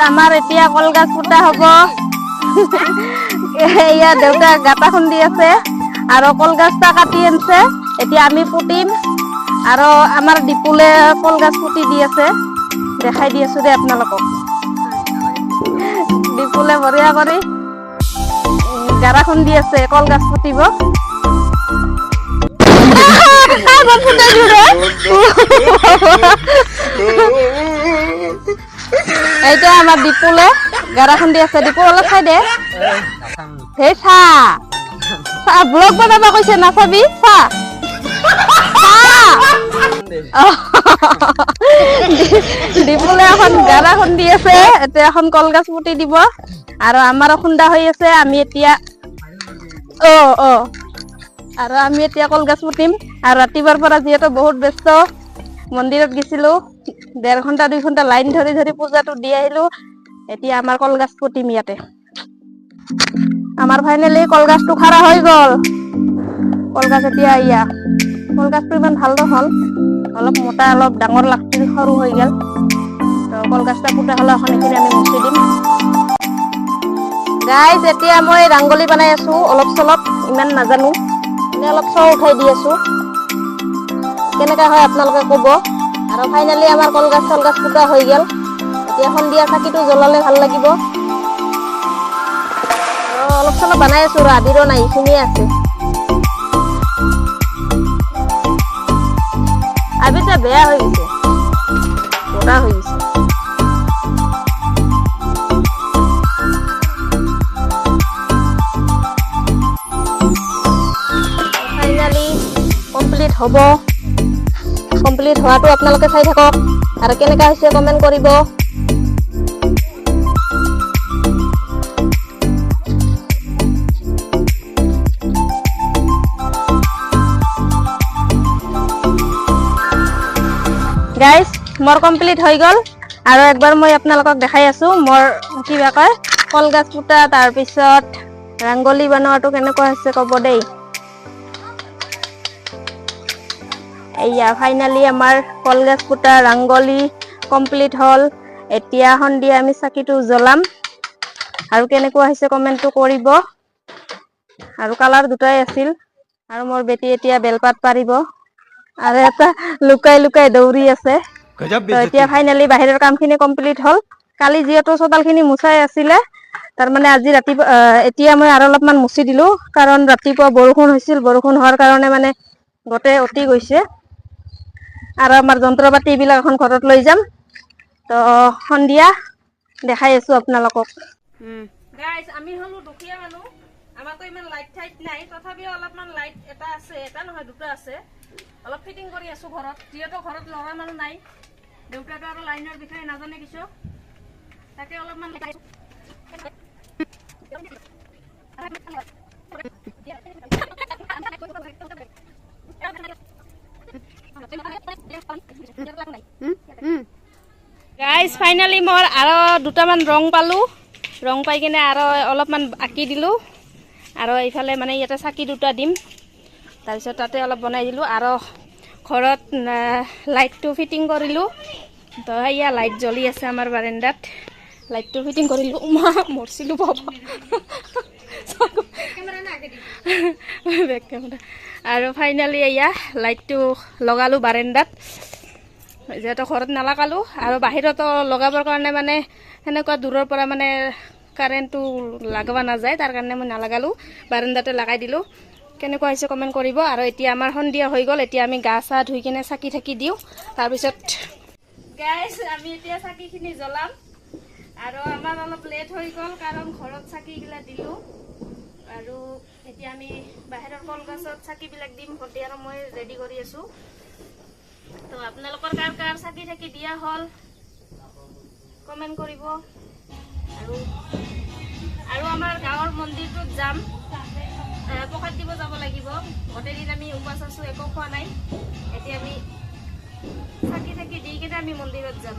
আমাৰ এতিয়া কলগছ পোতা হ'ব। এয়া দেউতা গাঁতা খুন্দি আছে আৰু কলগছটা কাটি আনিছে। এতিয়া আমি পুতিম আৰু আমাৰ ডিপুলে কলগছ পুতি দি আছে। দেখাই দি আছো দে আপোনালোকক। ডিপুলে বঢ়িয়া কৰি গাৰা খুন্দি আছে, কলগছ পুতিব। ফুটাই দিলো ৰে। এইটো আমাৰ ডিপুলে গাৰা খুন্দি আছে। ডিপু, অলপ চাই দে। হে চা চা, ব্লগ বনাব কৈছে, নাচাবি, চা চা। ডিপুলে এখন গাৰা খুন্দি আছে, এতিয়া এখন কলগছ পুতি দিব আৰু আমাৰো খুন্দা হৈ আছে। আমি এতিয়া অ অ আৰু আমি এতিয়া কলগছ পুতিম। আৰু ৰাতিপুৱাৰ পৰা যিহেতু বহুত ব্যস্ত, মন্দিৰত গৈছিলো, 1.5 ঘণ্টা 2 ঘণ্টা লাইন ধৰি ধৰি পূজাটো দি আহিলো। এতিয়া আমাৰ কলগছ পুতিম ইয়াতে। আমাৰ ফাইনেলি কলগছটো খাৰা হৈ গ'ল। কলগছ এতিয়া ইয়া কলগছটো ইমান ভাল নহ'ল, অলপ মোটা, অলপ ডাঙৰ লাগছিল, সৰু হৈ গ'ল। তো কলগছটা পুতা হ'লে এখন এইখিনি আমি মুচি দিম। গাইজ, এতিয়া মই ৰাংগলী বনাই আছো অলপ চলপ, ইমান নাজানো, এনে অলপ চৌ উঠাই দি আছো। কেনেকা হয় আপোনালোকে ক'ব। আৰু ফাইনেলি আমাৰ কলগছ চলগছ পোতা হৈ গ'ল। এতিয়া সন্ধিয়া চাকিটো জ্বলালে ভাল লাগিব। আৰু অলপ চলপ বনাই আছো আৰু আবিৰো নাই, এইখিনিয়ে আছে। আবিৰটা বেয়া হৈ গৈছে, মোটা হৈ গৈছে। ফাইনেলি কমপ্লিট হ'ব। কমপ্লিট হোৱাটো আপোনালোকে চাই থাকক আৰু কেনেকা হৈছে কমেণ্ট কৰিব। গাইজ, মোৰ কমপ্লিট হৈ গ'ল। আৰু একবাৰ মই আপোনালোকক দেখাই আছো মোৰ কিবা কয় কলগছ পোতা, তাৰপিছত ৰাংগলী বনোৱাটো কেনেকুৱা হৈছে ক'ব দেই। এয়া ফাইনেলি আমাৰ কলগছ পোতা, ৰাংগলী কমপ্লিট হ'ল। এতিয়া সন্ধিয়া আমি চাকিটো জ্বলাম আৰু কেনেকুৱা হৈছে কমেণ্টটো কৰিব। আৰু কালাৰ দুটাই আছিল। আৰু মোৰ বেটি এতিয়া বেলপাত পাৰিব আৰু এটা লুকাই লুকাই দৌৰি আছে। गजब তো এতিয়া बेइज्जती। ফাইনেলি বাহিৰৰ কামখিনি কমপ্লিট হ'ল। কালি যিহেতু চোতালখিনি মুচাই আছিলে, তাৰমানে আজি ৰাতিপুৱা এতিয়া মই আৰু অলপমান মুচি দিলো, কাৰণ ৰাতিপুৱা বৰষুণ হৈছিল। বৰষুণ হোৱাৰ কাৰণে মানে গোটেই অতি গৈছে। আৰু আমাৰ যন্ত্ৰ পাতি এইবিলাক এখন ঘৰত লৈ যাম। তো সন্ধিয়া দেখাই আছো আপোনালোকক। গাইজ, আমি হলো দুখীয়া মানুহ, আমাৰতো ইমান লাইট ঠাইট নাই। তথাপিও অলপমান লাইট এটা আছে, এটা নহয় দুটা আছে। অলপ ফিটিং কৰি আছো ঘৰত, যিহেতু ঘৰত ল'ৰা মানুহ নাই। দেউতাকে আৰু লাইনৰ বিষয়ে নাজানে কিছু, তাকে অলপমান। গাইজ, ফাইনেলি মোৰ আৰু দুটামান ৰং পালো। ৰং পাই কিনে আৰু অলপমান আঁকি দিলোঁ। আৰু এইফালে মানে ইয়াতে চাকি দুটা দিম, তাৰপিছত তাতে অলপ বনাই দিলোঁ আৰু ঘৰত লাইটটো ফিটিং কৰিলোঁ। তো সেয়া লাইট জ্বলি আছে আমাৰ বাৰেণ্ডাত। লাইটটো ফিটিং কৰিলোঁ। মা, মৰছিলোঁ বাবা, বেক কেমেৰা। আৰু ফাইনেলি এয়া লাইটটো লগালোঁ বাৰেণ্ডাত, যিহেতু ঘৰত নালাগালোঁ। আৰু বাহিৰতো লগাবৰ কাৰণে মানে সেনেকুৱা দূৰৰ পৰা মানে কাৰেণ্টটো লগাব নাযায়, তাৰ কাৰণে মই নালাগালোঁ, বাৰেণ্ডাতে লগাই দিলোঁ। কেনেকুৱা হৈছে কমেণ্ট কৰিব। আৰু এতিয়া আমাৰ সন্ধিয়া হৈ গ'ল। এতিয়া আমি গা চা ধুই কিনে চাকি থাকি দিওঁ। তাৰপিছত গাইজ, আমি এতিয়া চাকিখিনি জ্বলাম। আৰু আমাৰ অলপ লেট হৈ গ'ল, কাৰণ ঘৰত চাকিগিলা দিলোঁ আৰু এতিয়া আমি বাহিৰৰ কলগছত চাকিবিলাক দিম। ভণ্টি আৰু মই ৰেডি কৰি আছো। তো আপোনালোকৰ কাৰ কাৰ চাকি থাকি দিয়া হ'ল কমেণ্ট কৰিব। আৰু আমাৰ গাঁৱৰ মন্দিৰটোত যাম, প্ৰসাদ দিব যাব লাগিব। গোটেই দিন আমি উপাস আছো, একো খোৱা নাই। এতিয়া আমি চাকি থাকি দি কিনে আমি মন্দিৰত যাম।